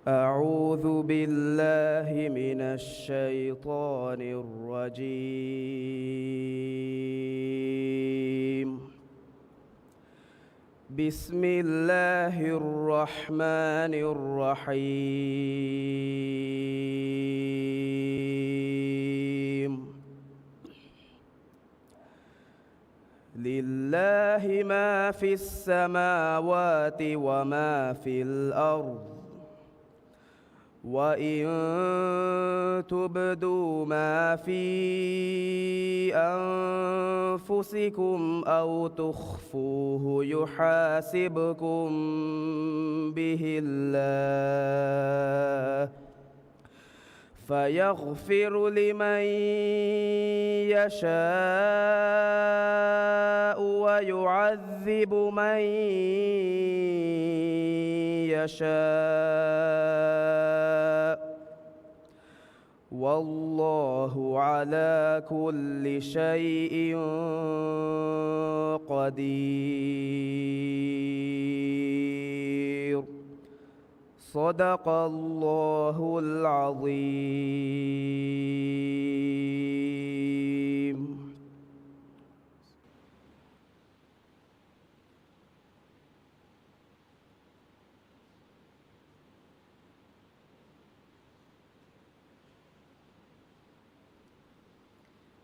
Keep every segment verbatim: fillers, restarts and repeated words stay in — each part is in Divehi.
أعوذ بالله من الشيطان الرجيم. بسم الله الرحمن الرحيم. لله ما في السماوات وما في الأرض، وإن تبدوا ما في أنفسكم أو تخفوه يحاسبكم به الله، فيغفر لمن يشاء ويعذب من يشاء، والله على كل شيء قدير. صدق الله العظيم.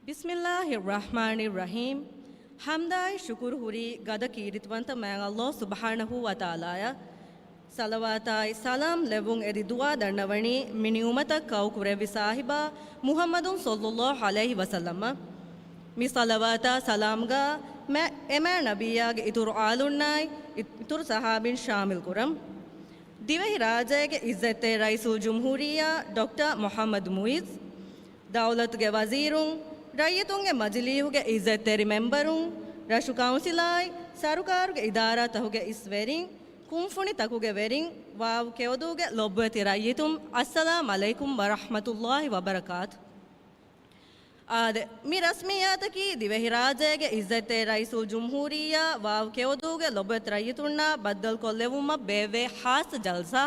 بسم الله الرحمن الرحيم. ޙަމްދާއި ޝުކުރު ހުރީ ގަދަ ކީރިތިވަންތަ މާތް ﷲ ސުބްޙާނަހޫ ވަތަޢާލާއަށް. ޞަލަވާތާއި ސަލާމް ލެއްވުން އެދި ދުޢާ ދަންނަވަނީ މި ނިޢުމަތަށް ކައުކުރެއްވި ސާހިބާ މުޙައްމަދު ޞައްލައްލާހު ޢަލައިހި ވަސައްލަމަށް. މި ޞަލަވާތާ ސަލާމްގަ މެ-، އެ މާތް ނަބިއްޔާގެ އިތުރު އާލުންނާއި އިތުރު ޞަޙާބީން ޝާމިލް ކުރަން. ދިވެހި ރާއްޖޭގެ ޢިއްޒަތްތެރި ރައީސުލްޖުމްހޫރިއްޔާ ޑޮކްޓަރ މުޙައްމަދު މުޢިއްޒު، ދައުލަތުގެ ވަޒީރުން، ރައްޔިތުންގެ މަޖިލީހުގެ ޢިއްޒަތްތެރި މެމްބަރުން، ރަށު ކައުންސިލާއި ސަރުކާރުގެ އިދާރާތަކުގެ އިސް ވެރިން، ކުންފުނިތަކުގެ ވެރިން، ވާވު ކެޔޮދޫގެ ލޮބުވެތި ރައްޔިތުން، އައްސަލާމް ޢަލައިކުމް ވަރަޙްމަތުﷲ ވަބަރަކާތު. އާދެ، މި ރަސްމިއްޔާތަކީ ދިވެހިރާއްޖޭގެ ޢިއްޒަތްތެރި ރައީސުލްޖުމްހޫރިއްޔާ ވާވު ކެޔޮދޫގެ ލޮބުވެތި ރައްޔިތުންނާ ބައްދަލުކޮށްލެވުމަށް ބޭއްވޭ ޚާއްޞަ ޖަލްސާ.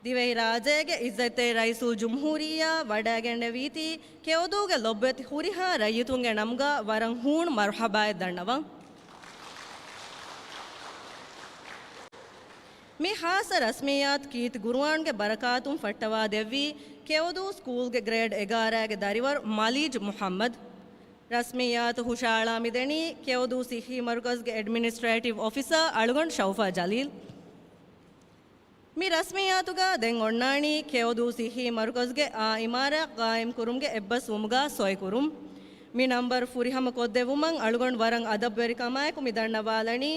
ދިވެހިރާއްޖޭގެ ޢިއްޒަތްތެރި ރައީސުލްޖުމްހޫރިއްޔާ ވަޑައިގެންނެވީތީ ކެޔޮދޫގެ ލޮބުވެތި ހުރިހާ ރައްޔިތުންގެ ނަމުގަ ވަރަށް ހޫނު މަރުޙަބާއެއް ދަންނަވަން. މި ޚާއްޞަ ރަސްމިއްޔާތު ކީރިތި ޤުރުއާންގެ ބަރަކާތުން ފައްޓަވާ ދެއްވީ ކެޔޮދޫ ސްކޫލްގެ ގްރޭޑް އެގާރައިގެ ދަރިވަރު މަލީޖް މުޙައްމަދު. ރަސްމިއްޔާތު ހުށައަޅާ މިދެނީ ކެޔޮދޫ ޞިއްޙީ މަރުކަޒުގެ އެޑްމިނިސްޓްރޭޓިވް އޮފިސަރ އަޅުގަނޑު ޝައުފާ ޖަލީލް. މި ރަސްމިއްޔާތުގަ ދެން އޮންނާނީ ކެޔޮދޫ ޞިއްޙީ މަރުކަޒުގެ އާ އިމާރާތް ޤާއިމްކުރުމުގެ އެއްބަސްވުމުގަ ސޮއިކުރުން. މި ނަންބަރު ފުރިހަމަ ކޮށްދެއްވުމަށް އަޅުގަނޑު ވަރަށް އަދަބުވެރިކަމާއެކު މި ދަންނަވާލަނީ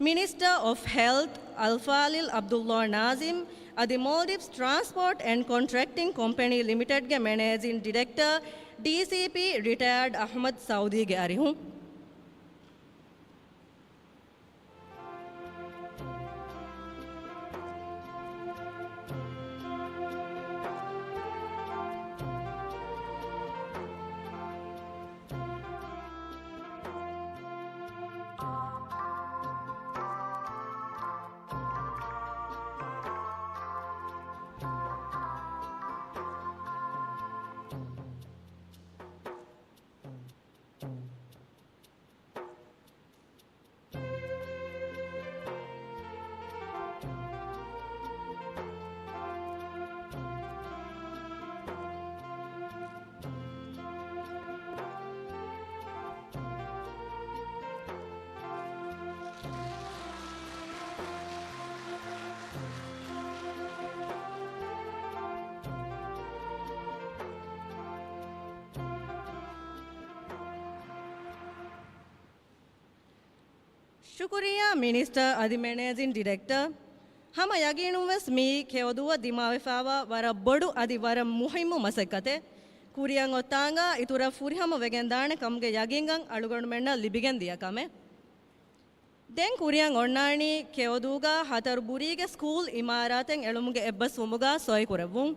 މިނިސްޓަރ އޮފް ހެލްތް އަލްފާޟިލް ޢަބްދުﷲ ނާޒިމް އަދި މޯލްޑިވްސް ޓްރާންސްޕޯޓް އެންޑް ކޮންޓްރެކްޓިން ކޮމްޕެނީ ލިމިޓެޑްގެ މެނޭޖިން ޑިރެކްޓަރ ޑީސީޕީ ރިޓަޔާޑް އަޙްމަދު ސައުދީގެ އަރިހުން. ޝުކުރިއްޔާ މިނިސްޓަރ އަދި މެނޭޖިން ޑިރެކްޓަރ. ހަމަ ޔަގީނުންވެސް މިއީ ކެޔޮދޫއަށް ދިމާވެފައިވާ ވަރަށް ބޮޑު އަދި ވަރަށް މުހިއްމު މަސައްކަތެއް. ކުރިއަށް އޮތާނގާ އިތުރަށް ފުރިހަމަ ވެގެންދާނެ ކަމުގެ ޔަގީންކަން އަޅުގަނޑުމެންނަށް ލިބިގެން ދިޔަ ކަމެއް. ދެން ކުރިއަށް އޮންނާނީ ކެޔޮދޫގަ ހަތަރު ބުރީގެ ސްކޫލް އިމާރާތެއް އެޅުމުގެ އެއްބަސްވުމުގަ ސޮއިކުރެއްވުން.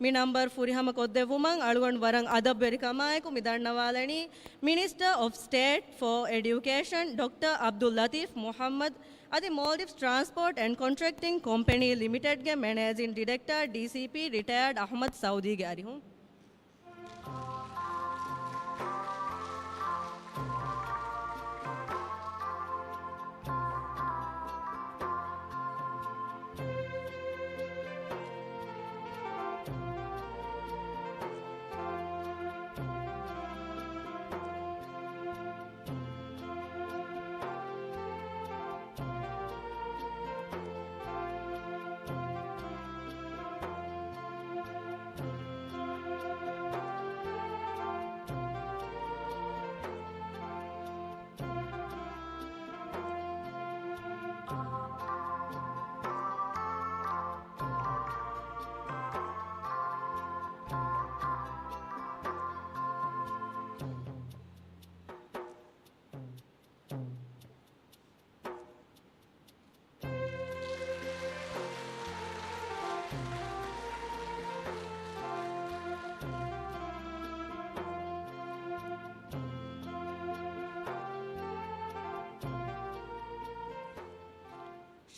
މި ނަންބަރު ފުރިހަމަ ކޮށްދެއްވުމަށް އަޅުގަނޑު ވަރަށް އަދަބުވެރިކަމާއެކު މި ދަންނަވާލަނީ މިނިސްޓަރ އޮފް ސްޓޭޓް ފޯ އެޑިއުކޭޝަން ޑޮކްޓަރ ޢަބްދުއްލަތީފް މުޙައްމަދު އަދި މޯލްޑިވްސް ޓްރާންސްޕޯޓް އެންޑް ކޮންޓްރެކްޓިން ކޮމްޕެނީ ލިމިޓެޑްގެ މެނޭޖިން ޑިރެކްޓަރ، ޑީސީޕީ، ރިޓަޔާޑް އަޙްމަދު ސައުދީގެ އަރިހުން.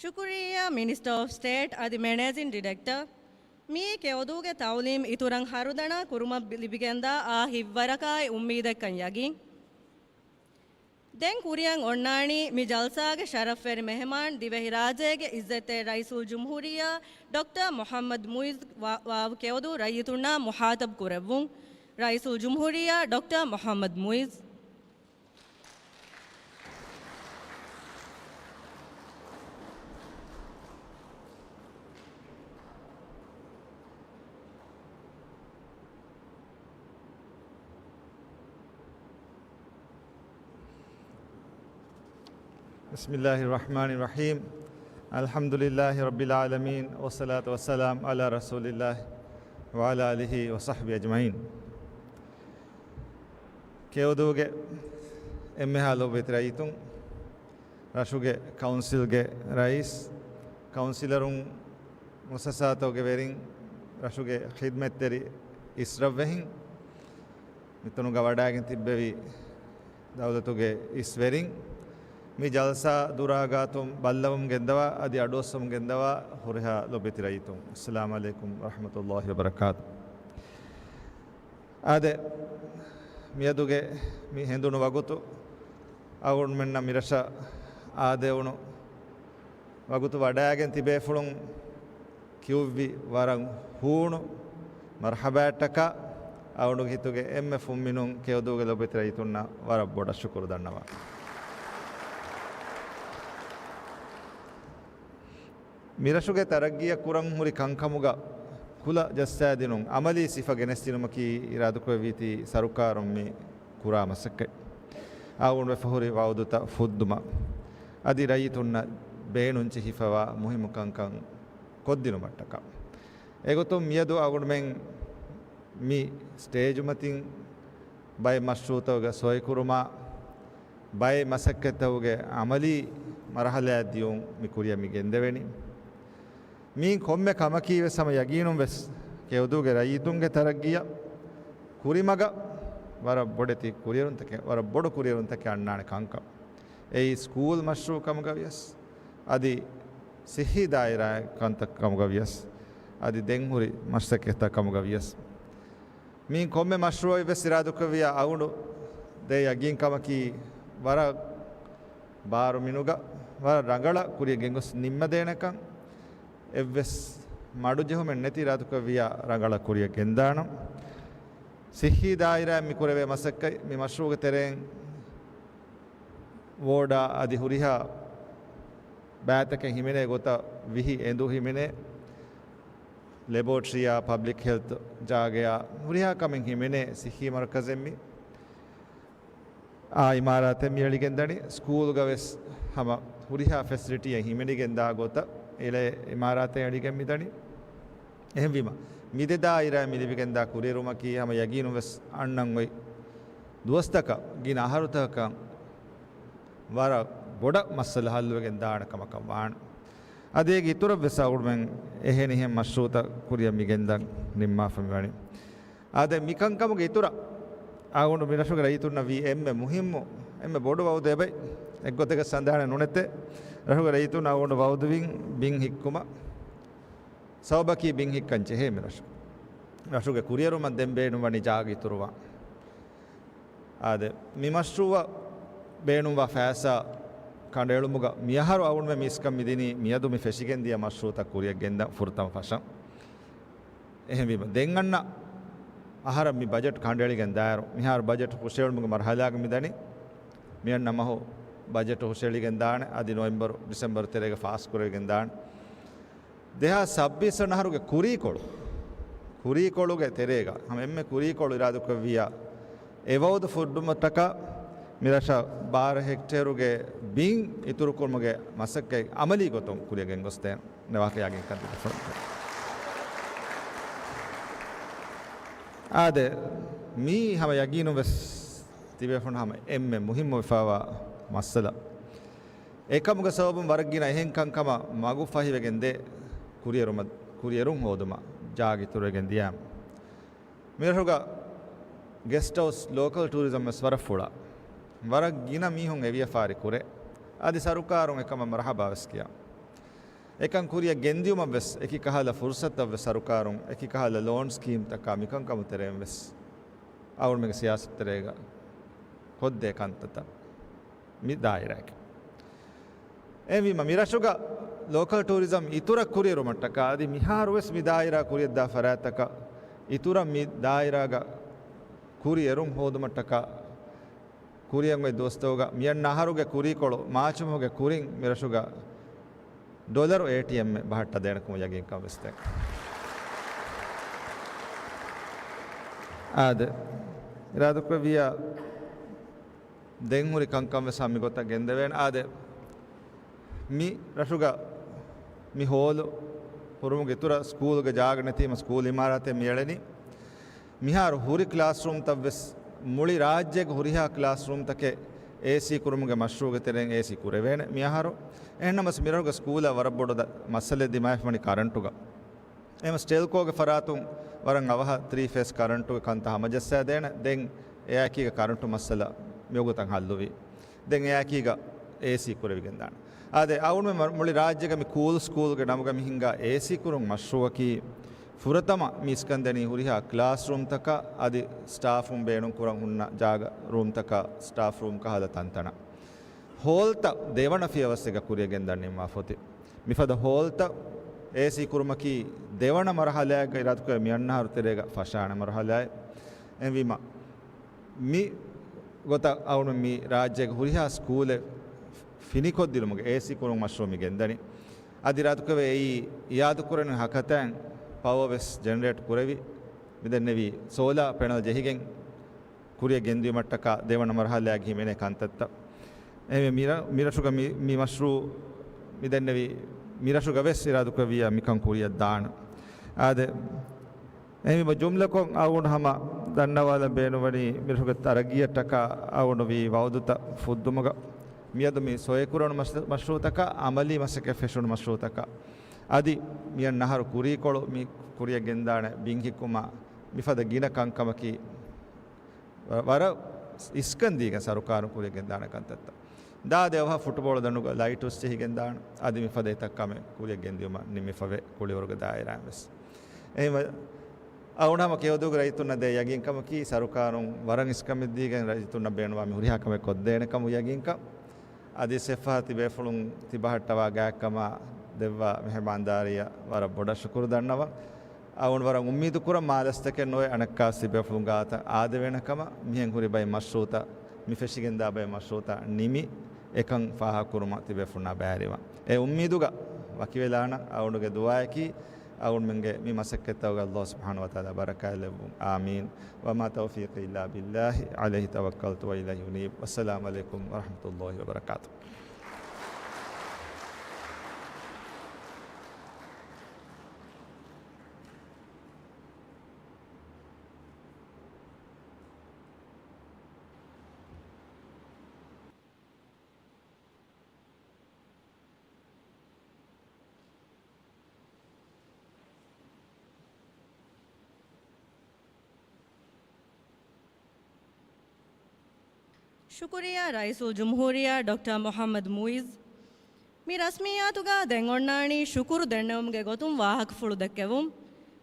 ޝުކުރިއްޔާ މިނިސްޓަރ އޮފް ސްޓޭޓް އަދި މެނޭޖިން ޑިރެކްޓަރ. މިއީ ކެޔޮދޫގެ ތައުލީމް އިތުރަށް ހަރުދަނާ ކުރުމަށް ލިބިގެންދާ އާ ހިތްވަރަކާއި އުއްމީދެއްކަން ޔަގީން. ދެން ކުރިއަށް އޮންނާނީ މި ޖަލްސާގެ ޝަރަފްވެރި މެހެމާން ދިވެހިރާއްޖޭގެ އިއްޒަތްތެރި ރައީސުލްޖުމްހޫރިއްޔާ ޑޮކްޓަރ މުޙައްމަދު މުޢިއްޒު ވާ-، ވާވު ކެޔޮދޫ ރައްޔިތުންނާ މުޚާޠަބު ކުރެއްވުން. ރައީސުލްޖުމްހޫރިއްޔާ ޑޮކްޓަރ މުޙައްމަދު މުޢިއްޒު. بسم الله الرحمن الرحيم. الحمد لله رب العالمين، والصلاة والسلام على رسول الله وعلى آله وصحبه أجمعين. ކެޔޮދޫގެ އެންމެހާ ލޮބުވެތި ރައްޔިތުން، ރަށުގެ ކައުންސިލްގެ ރައީސް، ކައުންސިލަރުން، މުއައްސަސާތަކުގެ ވެރިން، ރަށުގެ ޚިދްމަތްތެރި އިސްރަށްވެހިން، މިތަނުގަ ވަޑައިގެން ތިއްބެވި ދައުލަތުގެ އިސްވެރިން، މި ޖަލްސާ ދުރާގާތުން ބައްލަވަމުން ގެންދަވާ، އަދި އަޑުއައްސަމުން ގެންދަވާ ހުރިހާ ލޮބުވެތި ރައްޔިތުން، އައްސަލާމު ޢަލައިކުމް ވަރަޙްމަތުﷲި ވަބަރަކާތު. އާދެ، މިއަދުގެ މި ހެނދުނު ވަގުތު އަޅުގަނޑުމެންނަށް މިރަށަށް އާދެވުނު ވަގުތު ވަޑައިގެން ތިބޭފުޅުން ކިޔުއްވި ވަރަށް ހޫނު މަރްޙަބާއަށްޓަކާ، އަޅުގަނޑުގެ ހިތުގެ އެންމެ ފުންމިނުން ކެޔޮދޫގެ ލޮބުވެތި ރައްޔިތުންނަށް ވަރަށް ބޮޑަށް ޝުކުރު ދަންނަވާ. މިރަށުގެ ތަރައްގީއަށް ކުރަން ހުރި ކަންކަމުގަ ކުލަ ޖައްސާދިނުން، އަމަލީ ސިފަ ގެނެސްދިނުމަކީ އިރާދަކުރެއްވީތީ ސަރުކާރުން މި ކުރާ މަސައްކަތް. އަޅުގަނޑު ވެފަ ހުރި ވަޢުދުތައް ފުއްދުމަށް، އަދި ރައްޔިތުންނަށް ބޭނުން ޖެހިފަވާ މުހިއްމު ކަންކަން ކޮށްދިނުމަށްޓަކާ. އެގޮތުން މިއަދު އަޅުގަނޑުމެން މި ސްޓޭޖުމަތިން ބައެއް މަޝްރޫޢުތަކުގެ ސޮއިކުރުމާ، ބައެއް މަސައްކަތްތަކުގެ އަމަލީ މަރުޙަލާއަށް ދިޔުން މި ކުރިއަށް މި ގެންދެވެނީ. މިއިން ކޮންމެ ކަމަކީ ވެސް ހަމަ ޔަގީނުން ވެސް ކެޔޮދޫގެ ރައްޔިތުންގެ ތަރައްގީއަށް ކުރިމަގަށް ވަރަށް ބޮޑެތި ކުރިއެރުންތަކެއް، ވަރަށް ބޮޑު ކުރިއެރުންތަކެއް އަންނާނެ ކަންކަން. އެއީ ސްކޫލް މަޝްރޫޢު ކަމުގަ ވިޔަސް، އަދި ސިއްހީ ދާއިރާ ކަންތައް ކަމުގަ ވިޔަސް، އަދި ދެންހުރި މަސައްކަތްތައް ކަމުގަ ވިޔަސް. މިއިން ކޮންމެ މަޝްރޫޢެއް ވެސް އިރާދަކުރެއްވިޔާ އަޅުގަނޑު ދޭ ޔަގީންކަމަކީ، ވަރަށް ބާރު މިނުގަ، ވަރަށް ރަނގަޅަށް ކުރިއަށް ގެންގޮސް ނިންމަދޭނެކަން. އެއްވެސް މަޑުޖެހުމެއް ނެތި އިރާދަކުރެއްވިޔާ ރަނގަޅަށް ކުރިއަށް ގެންދާނަން. ސިއްހީ ދާއިރާއިން މި ކުރެވޭ މަސައްކަތް، މި މަޝްރޫޢުގެ ތެރެއިން ވޯޑާ އަދި ހުރިހާ ބައިތަކެއް ހިމެނޭ ގޮތަށް ވިހި އެނދު ހިމެނޭ، ލެބޯޓްރީއާ، ޕަބްލިކް ހެލްތު ޖާގަޔާ ހުރިހާ ކަމެއް ހިމެނޭ، ސިއްހީ މަރުކަޒެއް މި އާ އިމާރާތެއް މި އެޅިގެންދަނީ. ސްކޫލްގަ ވެސް ހަމަ ހުރިހާ ފެސިލިޓީއެއް ހިމެނިގެންދާ ގޮތަށް އެޅޭ އިމާރާތެއް އެޅިގެން މިދަނީ. އެހެންވީމަ، މި ދެ ދާއިރާއިން މި ލިބިގެންދާ ކުރިއެރުމަކީ ހަމަ ޔަގީނުން ވެސް އަންނަން އޮތް ދުވަސްތަކަށް، ގިނަ އަހަރުތަކަކަށް ވަރަށް ބޮޑަށް މައްސަލަ ހައްލުވެގެން ދާނެ ކަމަކަށް ވާނެ. އަދި އޭގެ އިތުރަށް ވެސް އަޅުގަނޑުމެން އެހެނިހެން މަޝްރޫޢުތައް ކުރިއަށް މި ގެންދަން ނިންމާފަ މިވަނީ. އާދެ، މި ކަންކަމުގެ އިތުރަށް އަޅުގަނޑު މި ރަށުގެ ރައްޔިތުންނަށް ވީ އެންމެ މުހިއްމު، އެންމެ ބޮޑު ވަޢުދެއް އެބައި އެއްގޮތަކަށް ސަނދާނެއް ނުނެތޭ. ރަށުގެ ރައްޔިތުން އަޅުގަނޑު ވައުދުވިން ބިން ހިއްކުމަށް. ސަބަބަކީ ބިން ހިއްކަން ޖެހޭ މި ރަށު. ރަށުގެ ކުރިއެރުމަށް ދެން ބޭނުންވަނީ ޖާގަ އިތުރުވާން. އާދެ، މި މަޝްރޫއަށް ބޭނުންވާ ފައިސާ ކަނޑައެޅުމުގަ މިއަހަރު އަޅުގަނޑުމެން މި އިސްކަން މިދިނީ މިއަދު މި ފެށިގެންދިޔަ މަޝްރޫއުތައް ކުރިއަށް ގެންދަން ފުރަތަމަ ފަށަން. އެހެންވީމަ، ދެން އަންނަ އަހަރަށް މި ބަޖެޓް ކަނޑައެޅިގެން ދާއިރު، މިހާރު ބަޖެޓް ހުށައެޅުމުގެ މަރުހަލާގަ މިދަނީ. މިއަންނަ މަހު ބަޖެޓް ހުށައެޅިގެން ދާނެ، އަދި ނޮވެމްބަރު، ޑިސެމްބަރު ތެރޭގަ ފާސް ކުރެވިގެން ދާނެ. ދެހާސް ސައްބީސް އަހަރުގެ ކުރީކޮޅު، ކުރީކޮޅުގެ ތެރޭގަ ހަމަ އެންމެ ކުރީކޮޅު އިރާދަކުރެއްވިއްޔާ، އެ ވައުދު ފުއްދުމަށްޓަކާ މި ރަށަށް ބާރަ ހެކްޓޭރުގެ ބިން އިތުރުކުރުމުގެ މަސައްކަތް އަމަލީ ގޮތުން ކުރިއަށް ގެންގޮސްދޭން. ނެވާކަޔާގެން ކަންތި ދެފުޅުން. އާދެ، މީ ހަމަ ޔަގީނުން ވެސް ތިބޭފުޅުން ހަމަ އެންމެ މުހިއްމު ވެފައިވާ މައްސަލަ. އެކަމުގެ ސަބަބުން ވަރަށް ގިނަ އެހެން ކަންކަމަށް މަގު ފަހިވެގެން ދޭ ކުރިއެރުމަށް، ކުރިއެރުން ހޯދުމަށް ޖާގަ އިތުރުވެގެން ދިޔައިމަ. މިރަށުގަ ގެސްޓް ހައުސް ލޯކަލް ޓޫރިޒަމް ވެސް ވަރަށް ފުޅާ. ވަރަށް ގިނަ މީހުން އެ ވިޔަފާރި ކުރޭ. އަދި ސަރުކާރުން އެކަމަށް މަރުހަބާ ވެސް ކިޔާ. އެކަން ކުރިއަށް ގެންދިޔުމަށް ވެސް އެކި ކަހަލަ ފުރުސަތަށް ވެސް ސަރުކާރުން އެކި ކަހަލަ ލޯން ސްކީމްތަކާ މިކަންކަމު ތެރެއިން ވެސް އަޅުގަނޑުމެންގެ ސިޔާސަތު ތެރޭގަ ކޮށްދޭ ކަންތައްތައް މި ދާއިރާއެކެވެ. އެހެންވީމަ، މި ރަށުގަ ލޯކަލް ޓޫރިޒަމް އިތުރަށް ކުރިއެރުމަށްޓަކާ އަދި މިހާރު ވެސް މި ދާއިރާ ކުރިއަށްދާ ފަރާތްތަކަށް އިތުރަށް މި ދާއިރާގަ ކުރިއެރުން ހޯދުމަށްޓަކާ ކުރިއަށް އޮތް ދުވަސްތަކުގަ މިއަންނަ އަހަރުގެ ކުރީކޮޅު މާޗުމަހުގެ ކުރިން މި ރަށުގަ ޑޮލަރު އޭޓީއެމްއެއް ބަހައްޓަދޭނެކަމަށް ޔަގީންކަން ވެސް ދޭން. އާދެ، އިރާދަކުރެއްވިއްޔާ ދެން ހުރި ކަންކަން ވެސް ހަމަ މިގޮތަށް ގެންދެވޭނެ. އާދެ، މި ރަށުގަ މި ހޯލު ހުރުމުގެ އިތުރަށް ސްކޫލްގެ ޖާގަ ނެތީމަ ސްކޫލް އިމާރާތެއް މިއެޅެނީ. މިހާރު ހުރި ކްލާސްރޫމްތައް ވެސް މުޅި ރާއްޖޭގެ ހުރިހާ ކްލާސްރޫމްތަކެއް އޭސީ ކުރުމުގެ މަޝްރޫޢުގެ ތެރެއިން އޭސީ ކުރެވޭނެ މިއަހަރު. އެހެންނަމަވެސް މިރަށުގެ ސްކޫލަށް ވަރަށް ބޮޑު ދަ-، މައްސަލައެއް ދިމާވެފަވަނީ ކަރަންޓުގަ. އެހެން ސްޓެލްކޯގެ ފަރާތުން ވަރަށް އަވަހަށް ތްރީ ފޭސް ކަރަންޓުގެ ކަންތައް ހަމަޖައްސާދޭނެ. ދެން އެއާއެކީގަ ކަރަންޓު މައްސަލަ މިވަގުތަށް ހައްލުވި. ދެން އެއާއެކީގަ އޭސީ ކުރެވިގެންދާނެ. އާދެ، އަޅުގަނޑުމެން މަ-، މުޅި ރާއްޖޭގަ މި ކޫލް ސްކޫލްގެ ނަމުގަ މި ހިންގާ އޭސީ ކުރުން މަޝްރޫޢަކީ ފުރަތަމަ މި އިސްކަންދެނީ ހުރިހާ ކްލާސްރޫމްތަކަށް އަދި ސްޓާފުން ބޭނުންކުރަން ހުންނަ ޖާގަ ރޫމްތަކަށް ސްޓާފް ރޫމް ކަހަލަ ތަންތަނަށް. ހޯލްތައް ދެވަނަ ފިޔަވައްސެއްގަ ކުރިއަށް ގެންދަން ނިންމާފަ އޮތީ. މިފަދަ ހޯލްތައް އޭސީ ކުރުމަކީ ދެވަނަ މަރުހަލާއެއްގަ އިރާދަކުރެ މިއަންނަ އަހަރު ތެރޭގަ ފަށާނެ މަރުހަލާއެއް. އެހެންވީމަ، މި ގޮތަށް އަޅުގަނޑު މި ރާއްޖޭގެ ހުރިހާ ސްކޫލެއް ފިނިކޮށްދިނުމުގެ އޭސީ ކުރުން މަޝްރޫޢު މި ގެންދަނީ. އަދި އިރާދަކުރެވޭ އެއީ އިއާދަކުރަނިވި ހަކަތައިން ޕަވަރ ވެސް ޖެނެރޭޓް ކުރެވި، މިދެންނެވީ ސޯލާ ޕެނަލް ޖެހިގެން ކުރިއަށް ގެންދިޔުމަށްޓަކާ ދެވަނަ މަރުހަލާއަށް ހިމެނޭ ކަންތައްތައް. އެހެންވެ، މި ރަ-، މި ރަށުގަ މި، މި މަޝްރޫޢު މިދެންނެވި، މި ރަށުގަ ވެސް އިރާދަކުރެއްވިއްޔާ މިކަން ކުރިއަށް ދާނަން. އާދެ، އެހެންވީމަ ޖުމްލަކޮށް އަޅުގަނޑު ހަމަ ދަންނަވާލަން ބޭނުންވަނީ މިރަށުގެ ތަރައްގީއަށްޓަކާ އަޅުގަނޑު ވީ ވައުދުތައް ފުއްދުމުގަ މިއަދު މި ސޮއިކުރަން މަޝް-، މަޝްރޫޢުތަކަށް އަމަލީ މަސައްކަތް ފެށުނު މަޝްރޫޢުތަކަށް އަދި މިއަންނަ އަހަރު ކުރީކޮޅު މި ކުރިއަށް ގެންދާނެ ބިން ހިއްކުމަށް މިފަދަ ގިނަ ކަންކަމަކީ ވަ-، ވަރަށް އިސްކަން ދީގެން ސަރުކާރުން ކުރިއަށް ގެންދާނެ ކަންތައްތައް. ދާ ދެވަހަށް ފުޓްބޯޅަ ދަނޑުގަ ލައިޓުސް ޖެހިގެން ދާނެ. އަދި މިފަދަ އެތައް ކަމެއް ކުރިއަށް ގެންދިޔުމަށް ނިންމިފަވޭ ކުޅިވަރުގެ ދާއިރާއިން ވެސް. އެހެންވެ، އަޅުގަނޑު ހަމަ ކެޔޮދޫގެ ރައްޔިތުންނަށް ދޭ ޔަގީންކަމަކީ، ސަރުކާރުން ވަރަށް އިސްކަމެއްދީގެން ރައްޔިތުންނަށް ބޭނުންވާ މި ހުރިހާ ކަމެއް ކޮށްދޭނެ ކަމުގެ ޔަގީންކަން. އަދި އެއްފަހަރު ތިބޭފުޅުން ތިބަހައްޓަވާ ގާތްކަމަށް ދެއްވާ މެހެމާންދާރީއަށް ވަރަށް ބޮޑަށް ޝުކުރު ދަންނަވަން. އަޅުގަނޑު ވަރަށް އުއްމީދު ކުރަން މާލަސްތަކެއް ނުވެ އަނެއްކާވެސް ތިބޭފުޅުން ގާތަށް އާދެވޭނެ ކަމަށް. މިހެން ހުރި ބައެއް މަޝްރޫޢުތައް، މި ފެށިގެންދާ ބައެއް މަޝްރޫޢުތައް ނިމި އެކަން ފާހަގަކުރުމަށް ތިބޭފުޅުންނާ ބައިވެރިވަން. އެ އުއްމީދުގަ ވަކިވެލާނަން. އަޅުގަނޑުގެ ދުޢާއަކީ އަޅުގަނޑުމެންގެ މި މަސައްކަތްތަކުގަ ﷲ ސުބްޙާނަހޫ ވަތަޢާލާ ބަރަކާތް ލެއްވުން. އާމީން. وما توفيقي إلا بالله، عليه توكلت وإليه أنيب. والسلام عليكم ورحمة الله وبركاته. ޝުކުރިއްޔާ ރައީސުލްޖުމްހޫރިއްޔާ ޑޮކްޓަރ މުޙައްމަދު މުޢިއްޒު. މި ރަސްމިއްޔާތުގަ ދެން އޮންނާނީ ޝުކުރު ދެންނެވުމުގެ ގޮތުން ވާހަކަފުޅު ދެއްކެވުން.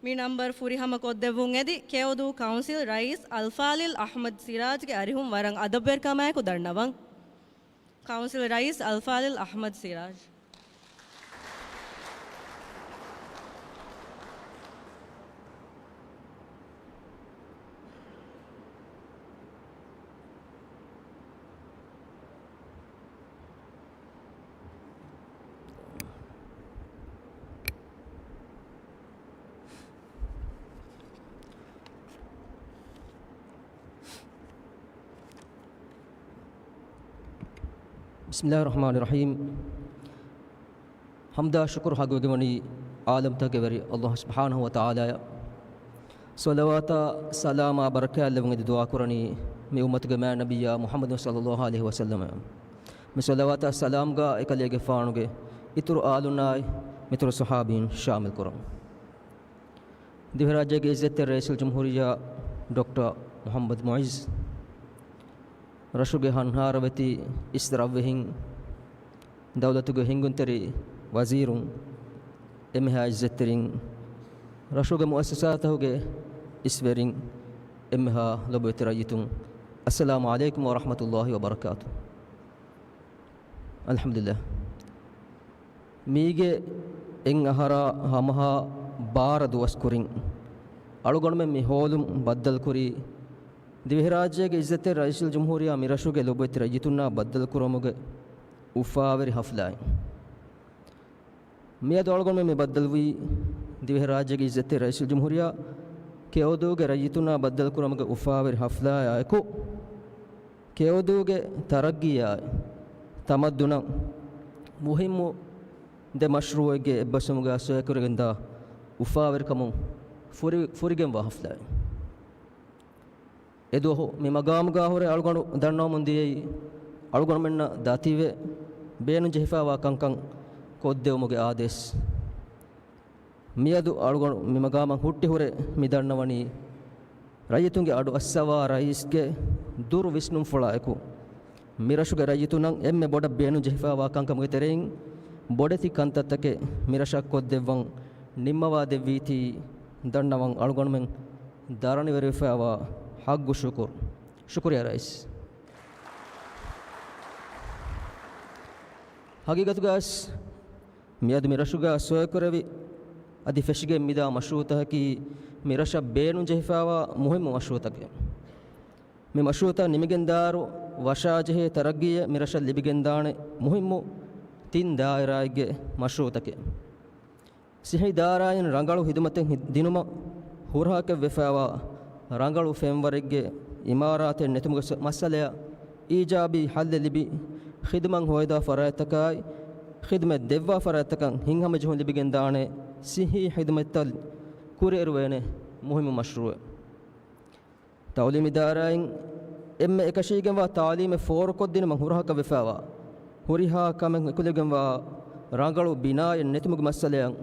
މި ނަންބަރު ފުރިހަމަ ކޮށްދެއްވުން އެދި، ކެއުދޫ ކައުންސިލް ރައީސް އަލްފާޟިލް އަޙްމަދު ސިރާޖްގެ އަރިހުން ވަރަށް އަދަބުވެރިކަމާއެކު ދަންނަވަން. ކައުންސިލް ރައީސް އަލްފާޟިލް އަޙްމަދު ސިރާޖް. بسم الله الرحمن الرحيم. ޙަމްދާ ޝުކުރު ޙައްޤުވެގެންވަނީ ޢާލަމްތަކުގެ ވެރި ﷲ ސުބްޙާނަހޫ ވަތަޢާލާއަށް. ޞަލަވާތާ ސަލާމާ ބަރަކާތް ލެއްވުން އެދި ދުޢާ ކުރަނީ މި އުއްމަތުގެ މާތް ނަބިއްޔާ މުޙައްމަދު ޞައްލައްލާހު ޢަލައިހި ވަސައްލަމަށް. މި ޞަލަވާތާ ސަލާމްގާ އެކަލޭގެފާނުގެ އިތުރު އާލުންނާއި މިތުރު ޞަޙާބީން ޝާމިލް ކުރަން. ދިވެހިރާއްޖޭގެ ޢިއްޒަތްތެރި ރައީސުލްޖުމްހޫރިއްޔާ ޑޮކްޓަރ މުޙައްމަދު މުޢިއްޒު، ރަށުގެ ހަންހާރަވެތި އިސް ރަށްވެހިން، ދައުލަތުގެ ހިންގުންތެރި ވަޒީރުން، އެންމެހާ ޢިއްޒަތްތެރިން، ރަށުގެ މުއައްސަސާތަކުގެ އިސްވެރިން، އެންމެހާ ލޮބުވެތި ރައްޔިތުން، އައްސަލާމު ޢަލައިކުމް ވަރަޙްމަތުﷲ ވަބަރަކާތު. އަލްޙަމްދުލިއްލާހް. މީގެ އެއް އަހަރާ ހަމަހާ ބާރަ ދުވަސް ކުރިން، އަޅުގަނޑުމެން މި ހޯލުން ބައްދަލުކުރީ، ދިވެހިރާއްޖޭގެ ޢިއްޒަތްތެރި ރައީސުލްޖުމްހޫރިއްޔާ މި ރަށުގެ ލޮބުވެތި ރައްޔިތުންނާ ބައްދަލުކުރުމުގެ އުފާވެރި ޙަފްލާއެއް. މިއަދު އަޅުގަނޑުމެން މި ބައްދަލުވީ، ދިވެހިރާއްޖޭގެ ޢިއްޒަތްތެރި ރައީސުލްޖުމްހޫރިއްޔާ ކެއުދޫގެ ރައްޔިތުންނާ ބައްދަލުކުރުމުގެ އުފާވެރި ޙަފްލާއާއެކު، ކެއުދޫގެ ތަރައްގީއާއި ތަމައްދުނަށް މުހިއްމު ދެ މަޝްރޫޢެއްގެ އެއްބަސްވުމުގަ ސޮއިކުރެގެންދާ އުފާވެރިކަމުން ފުރި-، ފުރިގެންވާ ޙަފްލާއެއް. އެދުވަހު މި މަގާމުގާ ހުރެ އަޅުގަނޑު ދަންނަވަމުން ދިޔައީ، އަޅުގަނޑުމެންނަށް ދަތިވެ ބޭނުންޖެހިފައިވާ ކަންކަން ކޮށްދެވުމުގެ އާދޭސް. މިއަދު އަޅުގަނޑު މި މަގާމަށް ހުއްޓި ހުރެ މި ދަންނަވަނީ، ރައްޔިތުންގެ އަޑު އައްސަވާ ރައީސްގެ ދުރު ވިސްނުންފުޅާއެކު، މިރަށުގެ ރައްޔިތުންނަށް އެންމެ ބޮޑަށް ބޭނުންޖެހިފައިވާ ކަންކަމުގެ ތެރެއިން ބޮޑެތި ކަންތައްތަކެއް މިރަށަށް ކޮށްދެއްވަން ނިންމަވާ ދެއްވީތީ ދަންނަވަން އަޅުގަނޑުމެން ދަރަނިވެރިވެފައިވާ ޙައްޤު ޝުކުރު. ޝުކުރިއްޔާ ރައީސް. ހަގީގަތުގައިސް މިއަދު މި ރަށުގަ ސޮއިކުރެވި އަދި ފެށިގެން މިދާ މަޝްރޫޢުތަކަކީ މި ރަށަށް ބޭނުންޖެހިފައިވާ މުހިއްމު މަޝްރޫޢުތަކެއް. މި މަޝްރޫޢުތައް ނިމިގެންދާއިރު ވަށާޖެހޭ ތަރައްގީއެއް މި ރަށަށް ލިބިގެންދާނެ މުހިއްމު ތިން ދާއިރާއެއްގެ މަޝްރޫޢުތަކެއް. ސިއްޙީ ދާއިރާއިން ރަނގަޅު ހިދުމަތެއް ހި-، ދިނުމަށް ހުރަހަކަށްވެފައިވާ ރަނގަޅު ފެންވަރެއްގެ އިމާރާތެއް ނެތުމުގެ ސަ-، މައްސަލަޔަށް އީޖާބީ ޙައްލެއް ލިބި، ޚިދުމަތް ހޯދާ ފަރާތްތަކާއި، ޚިދުމަތް ދެއްވާ ފަރާތްތަކަށް ހިތްހަމަޖެހުން ލިބިގެންދާނެ ސިއްޙީ ޚިދުމަތްތައް ކުރިއެރުވޭނެ މުހިއްމު މަޝްރޫޢެއް. ތަޢުލީމީ ދާއިރާއިން އެންމެ އެކަށީގެންވާ ތަޢުލީމެއް ފޯރުކޮށްދިނުމަށް ހުރަހަކަށް ވެފައިވާ، ހުރިހާ ކަމެއް އެކުލެގެންވާ ރަނގަޅު ބިނާއެއް ނެތުމުގެ މައްސަލަޔަށް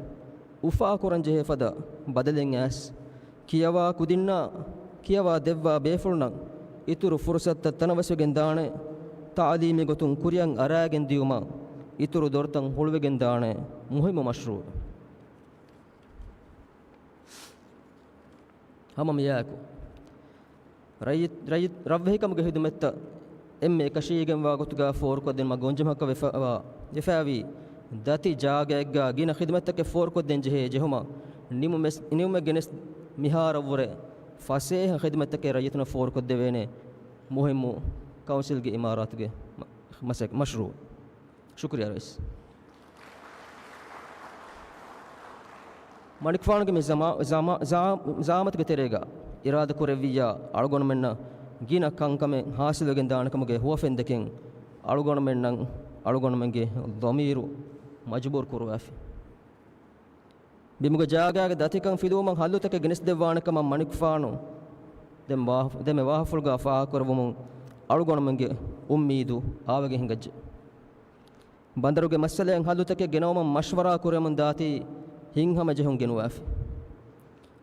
އުފާކުރަންޖެހޭ ފަދަ ބަދަލެއް އައިސް، ކިޔަވާ ކުދިންނާ ކިޔަވާ ދެއްވާ ބޭފުޅުންނަށް އިތުރު ފުރުޞަތުތައް ތަނަވަސްވެގެން ދާނެ، ތަޢުލީމީ ގޮތުން ކުރިއަށް އަރާގެން ދިޔުމަށް އިތުރު ދޮރުތައް ހުޅުވިގެން ދާނެ މުހިއްމު މަޝްރޫޢު. ހަމަ މިއާއެކު، ރައްޔި-، ރައްޔި-، ރަށްވެހިކަމުގެ ހިދުމަތްތައް އެންމެ އެކަށީގެންވާ ގޮތުގަ ފޯރުކޮށްދިނުމަށް ގޮންޖެހުމަކަށް ވެފަ-، ވާ-، ވެފައިވީ ދަތި ޖާގައެއްގަ ގިނަ ޚިދުމަތްތަކެއް ފޯރުކޮށްދޭން ޖެހޭ ޖެހުމަށް ނިމުމެސް-، ނިމުމެއް ގެނެސް މިހާރަށްވުރެ ފަސޭހަ ޚިދުމަތްތަކެއް ރައްޔިތުންނަށް ފޯރުކޮށްދެވޭނެ މުހިއްމު ކައުންސިލްގެ އިމާރާތުގެ މަ-، މަސައް-، މަޝްރޫޢު. ޝުކުރިއްޔާ ރައީސް. މަނިކުފާނުގެ މި ޒަމާ-، ޒަމާ-، ޒާ-، ޒަޢާމަތުގެ ތެރޭގަ އިރާދަކުރެއްވިއްޔާ، އަޅުގަނޑުމެންނަށް ގިނަ ކަންކަމެއް ހާސިލްވެގެން ދާނެކަމުގެ ހުވަފެންދެކެން، އަޅުގަނޑުމެންނަށް އަޅުގަނޑުމެންގެ ޟަމީރު މަޖުބޫރު ކުރުވާފި. ބިމުގެ ޖާގާގެ ދަތިކަން ފިލުވުމަށް ހައްލުތަކެއް ގެނެސްދެއްވާނެކަމަށް މަނިކުފާނު ދެން ވާ-، ދެންމެ ވާހަފުޅުގަ ފާހަގަކުރެއްވުމުން އަޅުގަނޑުމެންގެ އުއްމީދު އާވެގެން ހިނގައްޖެ. ބަނދަރުގެ މައްސަލައިން ހައްލުތަކެއް ގެނައުމަށް މަޝްވަރާ ކުރެމުން ދާތީ ހިތްހަމަޖެހުން ގެނުވާފި.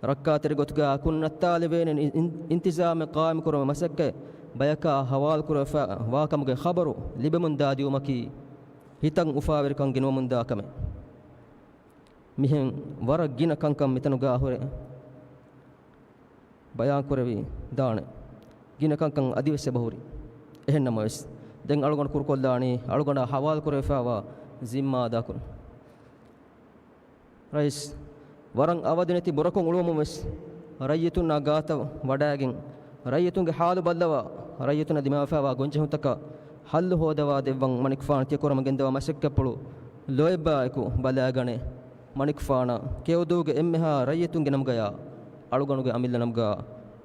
ރައްކާތެރި ގޮތުގަ އަކުން ނައްތާލެވޭނެ އިން-، އިންތިޒާމެއް ޤާއިމުކުރުމަށް މަސައްކަތް ބަޔަކާ ހަވާލުކުރެވިފަ-، ވާކަމުގެ ޚަބަރު ލިބެމުން ދާ ދިއުމަކީ، ހިތަށް އުފާވެރިކަން ގިނުވަމުންދާ ކަމެއް. މިހެން ވަރަށް ގިނަ ކަންކަން މިތަނުގާ ހުރެ ބަޔާންކުރެވި ދާނެ. ގިނަ ކަންކަން އަދިވެސް އެބަހުރި. އެހެންނަމަވެސް، ދެން އަޅުގަނޑު ކުރުކޮށްލާނީ އަޅުގަނޑާ ހަވާލުކުރެވިފައިވާ ޒިންމާ އަދާކުރުން. ރައީސް، ވަރަށް އަވަދިނެތި ބުރަކޮށް އުޅުވަމުން ވެސް، ރައްޔިތުންނާ ގާތަށް ވަޑައިގެން، ރައްޔިތުންގެ ޙާލު ބައްލަވާ، ރައްޔިތުންނަށް ދިމާވެފައިވާ ގޮންޖެހުންތަކަށް ޙައްލު ހޯދަވާ ދެއްވަން މަނިކުފާނު ތިޔަކުރަމުން ގެންދަވާ މަސައްކަތްޕުޅު ލޯތްބާއެކު ބަލާގަނެ. މަނިކުފާނަށް ކެޔޮދޫގެ އެންމެހާ ރައްޔިތުންގެ ނަމުގަޔާ، އަޅުގަނޑުގެ އަމިއްލަ ނަމުގަ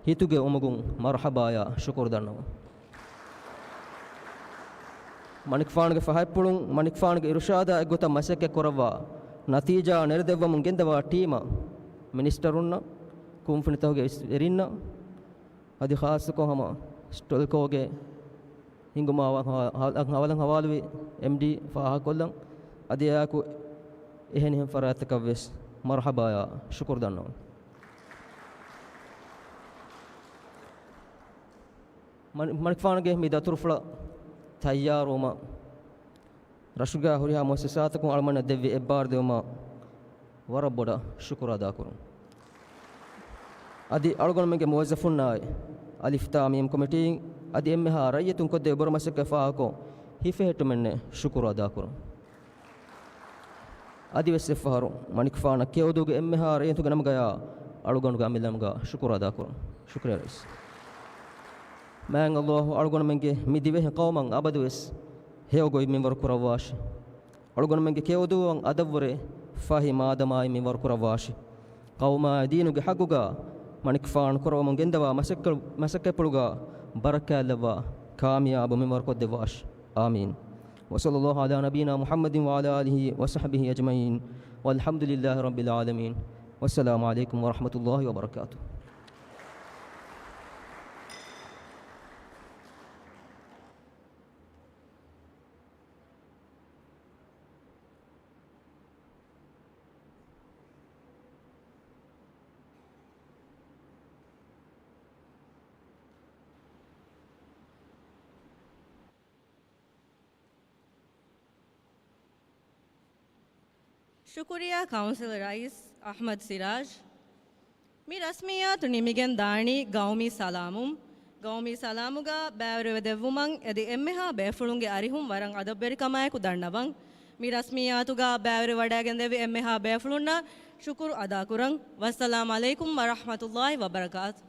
ހިތުގެ އުމުގުން މަރުޙަބާޔާ ޝުކުރު ދަންނަވަން. މަނިކުފާނުގެ ފަހަތްޕުޅުން މަނިކުފާނުގެ އިރުޝާދާ އެއްގޮތަށް މަސައްކަތް ކުރައްވާ، ނަތީޖާ ނެރެދެއްވަމުން ގެންދަވާ ޓީމަށް، މިނިސްޓަރުންނަށް، ކުންފުނިތަކުގެ ވެރިންނަށް، އަދި ޚާއްޞަކޮށް ހަމަ ސްޓޮލްކޯގެ ހިނގުމާ ހަވާލަން ހަވާލުވި އެމްޑީ ފާހަގަކޮށްލަން، އަދި އެއާއެކު އެހެނިހެން ފަރާތްތަކަށްވެސް މަރުޙަބާޔާ ޝުކުރު ދަންނަވަން. މަނި-، މަނިކުފާނުގެ މި ދަތުރުފުޅަށް ތައްޔާރުވުމަށް ރަށުގާ ހުރިހާ މުއައްސަސާތަކުން އަޅުމަންނަށް ދެއްވި އެއްބާރުލުމަށް ވަރަށް ބޮޑަށް ޝުކުރު އަދާކުރުން. އަދި އަޅުގަނޑުމެންގެ މުވައްޒަފުންނާއި، އަލިފް ތާ މީމް ކޮމިޓީ އަދި އެންމެހާ ރައްޔިތުން ކޮށްދެވި ބުރަމަސައްކަތް ފާހަގަކޮށް ހިފެހެއްޓުމެއްނެއް ޝުކުރު އަދާކުރުން. އަދިވެސް އެއްފަހަރު މަނިކުފާނަށް ކެޔޮދޫގެ އެންމެހާ ރައްޔިތުންގެ ނަމުގަޔާ އަޅުގަނޑުގެ އަމިއްލަ ނަމުގަ ޝުކުރު އަދާކުރުން. ޝުކުރިއްޔާ ރައީސް. މާތް ﷲ އަޅުގަނޑުމެންގެ މި ދިވެހި ޤައުމަށް އަބަދުވެސް ހެޔޮ ގޮތް މިންވަރު ކުރައްވާށި. އަޅުގަނޑުމެންގެ ކެޔޮދޫއަށް އަދަށްވުރެ ފަހި މާދަމާއި މިންވަރު ކުރައްވާށި. ޤައުމާއި ދީނުގެ ޙައްޤުގަ މަނިކުފާނު ކުރައްވަމުން ގެންދަވާ މަސައްކަ-، މަސައްކަތްޕުޅުގަ ބަރަކާތްލައްވާ ކާމިޔާބު މިންވަރު ކޮށްދެއްވާށި. އާމީން. وصلى الله على نبينا محمد وعلى آله وصحبه أجمعين. والحمد لله رب العالمين. والسلام عليكم ورحمة الله وبركاته. ޝުކުރިއްޔާ ކައުންސިލް ރައީސް އަޙްމަދު ސިރާޖް. މި ރަސްމިއްޔާތު ނިމިގެން ދާނީ ގައުމީ ސަލާމުން. ގައުމީ ސަލާމުގަ ބައިވެރިވެ ދެއްވުމަށް އެދި އެންމެހާ ބޭފުޅުންގެ އަރިހުން ވަރަށް އަދަބުވެރިކަމާއެކު ދަންނަވަން. މި ރަސްމިއްޔާތުގަ ބައިވެރިވެވަޑައިގެންދެވި އެންމެހާ ބޭފުޅުންނަށް ޝުކުރު އަދާކުރަން. ވައްސަލާމް ޢަލައިކުމް ވަރަޙްމަތުﷲި ވަބަރަކާތު.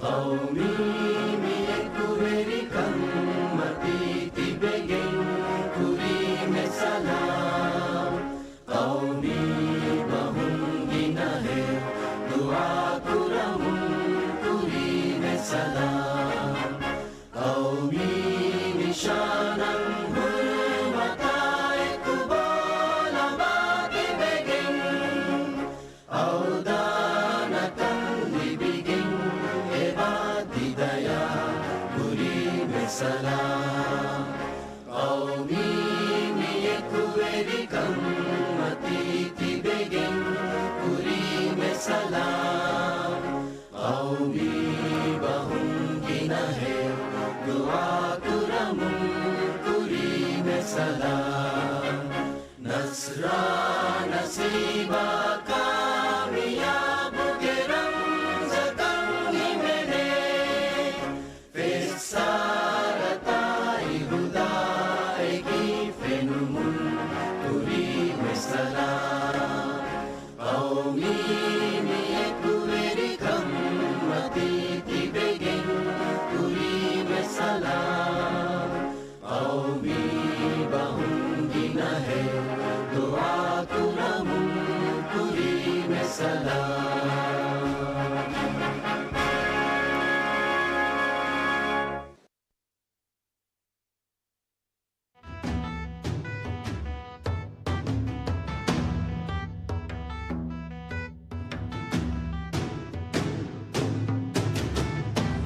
ޤައުމީ މި އެކުވެރިކަން މަތީ ތިބެގެން ކުރީމެ ސަލާމް. ޤައުމީ ބަހުން ގިނަހެއް ދުޢާކުރަމުން ކުރީމެ ސަލާމް. ޤައުމީ ނިޝާނަށް ހުރުމަތާއެކު ބޯލަމާ ތިބެގެން އަވްދާނަކަން ލިބިގެން އެބާ ތިދަޔާ ކުރީމެ ސަލާމް. ޤައުމީ މި އެކުވެރިކަން މަތީ ތިބެގެން ކުރީމެ ސަލާމް. ޤައުމީ ބަހުން ގިނަހެއް ދުޢާކުރަމުން ކުރީމެ ސަލާމް. ނަޞްރާ ނަސީބާ